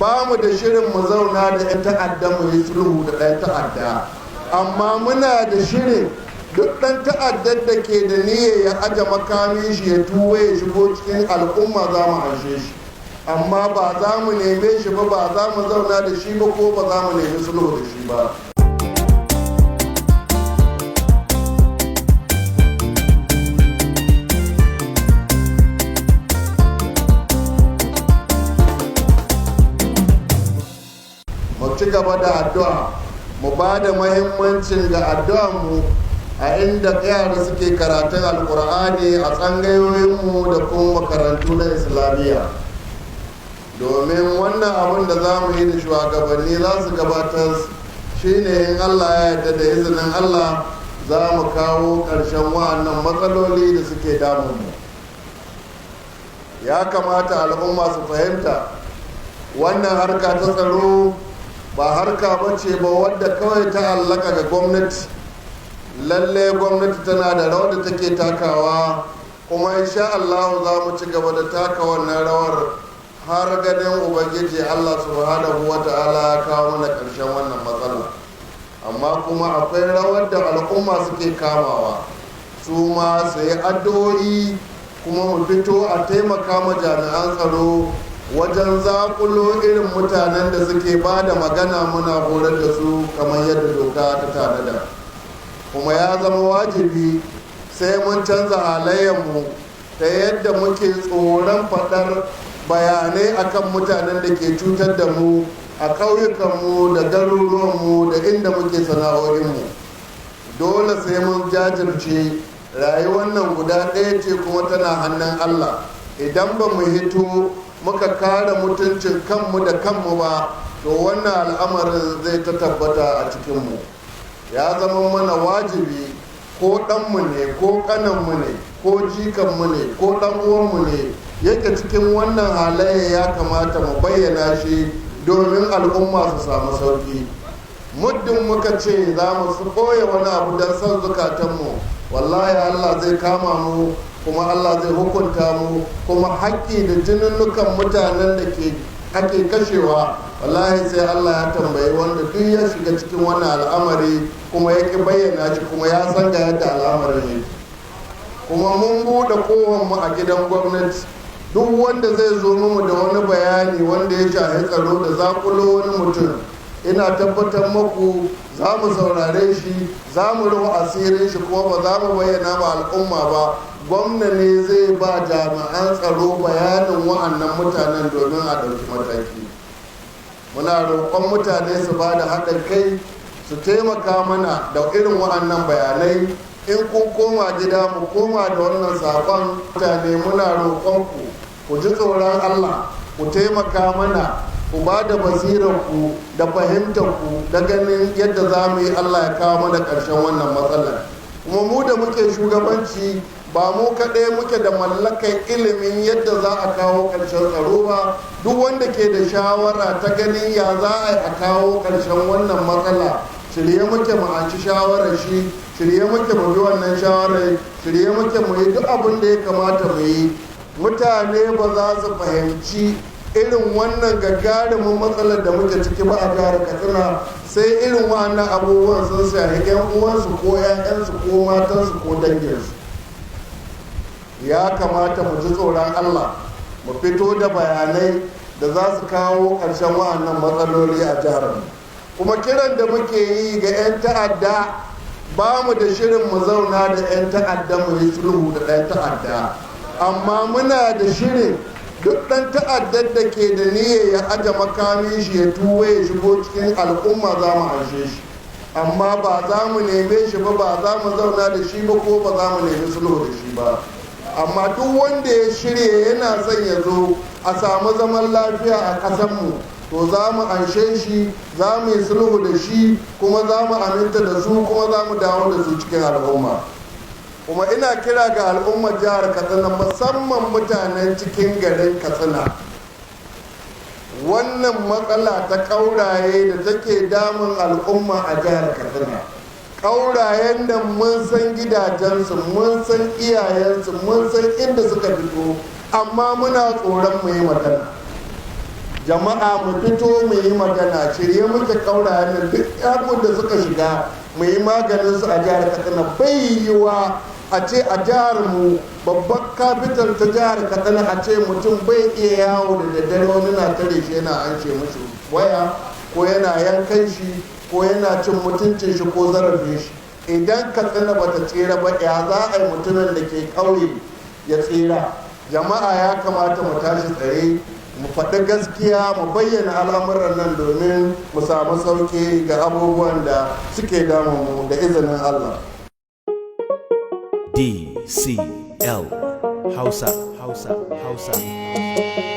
Ba mu da shirin mu zauna da 'yan ta'adda mu yi sulhu da ɗan ta'adda, amma muna da shirin duk ɗan ta'addar da ke da niyyar ya aje makamin shi ya tuwo ya shigo cikin al'umma, za mu anshe shi. Amma ba za mu neme shi ba, ba za mu zauna da shi ba, ko ba za mu nemi sulhu da shi ba. Mu ci gaba da addu'a, mu ba da mahimmancin ga addu'anmu a inda yara suke karatun Alkur'ani a tsangayoyinmu da kuma makarantu na Islamiyya, domin wannan abin da za mu yi da shugabanni za su gabatar shine, in Allah ya yarda, da izinin Allah za mu kawo ƙarshen wa'annan matsaloli da suke damunmu. Ya kamata al'umma su fahimta, wannan harka ta tsaro ba harka ba ce ba wadda kawai ta allaka ga gwamnati. Lalle gwamnati tana da rawar da take takawa, kuma insha Allah za mu ci gaba da taka wannan rawar har ganin Ubangiji Allah Subhanahu wa Ta'ala ya kawo mana ƙarshen wannan matsala. Amma kuma akwai rawar da al'umma suke kamawa, su ma su yi addu'o'i, kuma mu fito a taimaka ma jami'an tsaro wajen zakulo irin mutanen da suke ba da magana, muna horar da su kamar yadda doka ta tanada. Kuma ya zama wajibi sai mun canza halayenmu ta yadda muke tsoron faɗar bayanai akan mutanen da ke cutar da mu a ƙauyukanmu da garuruwanmu da inda muke sana'o'inmu. Dole sai mun jajirce. Rayuwar nan guda ɗaya ce, kuma tana hannun Allah. Idan ba mu hito muka kare mutuncin kanmu da kanmu ba, to wannan al'amarin zai ta tabbata a cikinmu. Ya zama mana wajibi, ko ɗanmu ne, ko ƙananmu ne, ko jikanmu ne, ko ɗan uwanmu ne yake cikin wannan halayya, ya kamata mu bayyana shi domin al'umma su samu sauki. Muddin muka ce za mu su ɓoye wani abu don son zukatanmu, wallahi Allah zai kama mu, kuma Allah zai hukunta mu, kuma haƙƙi da jininnukan mutanen da ke ake kashewa, wallahi sai Allah ya tambayi wanda duk ya shiga cikin wannan al'amari kuma ya ƙi bayyana shi, kuma ya san ga yadda al'amarin yake. Kuma mun buɗe mu a gidan gwamnati, duk wanda zai zo mu da wani bayani wanda ya shahi tsaro da zakulo wani mutum, ina tabbatar maku za mu saurare shi, za mu rufe asirin shi, kuma ba za mu bayyana ma al'umma ba. Gwamna ne zai ba jami'an tsaro bayanin wa'annan mutanen domin a ɗauki mataki. Muna roƙon mutane su ba da haɗin kai, su taimaka mana da irin wa'annan bayanai. In kun koma gida, mu koma da wannan saƙon. Mutane, muna roƙonku ku ji tsoron Allah, ku taimaka mana, ku ba da basirarku da fahimtarku da ganin yadda za mu yi Allah ya kawo mana ƙarshen wannan matsalar. Kuma mu da muke shugabanci, ba mu kaɗai muke da mallakar ilimin yadda za a kawo ƙarshen tsaro ba. Duk wanda ke da shawara ta ganin ya za a yi a kawo ƙarshen wannan matsala, shirye muke mu anci shawarar shi, shirye muke mu bi wannan shawarar, shirye muke mu yi duk abin da ya kamata mu yi. Mutane ba za su fahimci irin wannan gagarumin matsalar da muke ciki ba a jihar Katsina sai irin wannan abubuwan sun shahi 'yan uwansu ko 'ya'yansu ko matansu ko danginsu. Ya kamata mu ji tsoron Allah, mu fito da bayanai da za su kawo ƙarshen wa'annan matsaloli a jihar mu. Kuma kiran da muke yi ga 'yan ta'adda, ba mu da shirin mu zauna da 'yan ta'adda mu yi sulhu da ɗan ta'adda, amma muna da shirin duk ɗan ta'addar da ke da niyyar ya aje makamin shi ya tuwo ya shigo cikin al'umma, za mu anshe shi. Amma ba za mu neme shi ba, ba za mu zauna da shi ba, ko ba za mu nemi sulhu da shi ba. Amma duk wanda ya shirya yana son ya zo a samu zaman lafiya a ƙasanmu, to za mu anshe shi, za mu yi sulhu da shi, kuma za mu aminta da su, kuma za mu dawo da su cikin al'umma. Kuma ina kira ga al'ummar jihar Katsina, musamman mutanen cikin garin Katsina, wannan matsala ta ƙauraye da take damun al'umma a jihar Katsina, ƙaurayen da mun san gidajensu, mun san iyayensu, mun san inda suka fito, amma muna tsoron mu yi magana. Jama'a, mu fito mu yi magana. Shirye muke, kaurayen nan duk yakun da suka shiga, mu yi maganin su a jihar Katsina. Bai yiwa a ce a jihar mu, babban capital ta jihar Katsina, a ce mutum bai iya yawo da daddare, wani na tare shi yana anshe mashi waya, ko yana yankan shi, ko yana cin mutuncin shi ko zarafin shi. Idan Katsina bata tsira ba, ya za a yi mutumin da ke ƙauye ya tsira? Jama'a, ya kamata mu tashi tsaye, mu faɗi gaskiya, mu bayyana al'amuran nan domin mu samu sauƙi ga abubuwan da suke damun mu, da izinin Allah. DCL Hausa, Hausa, Hausa.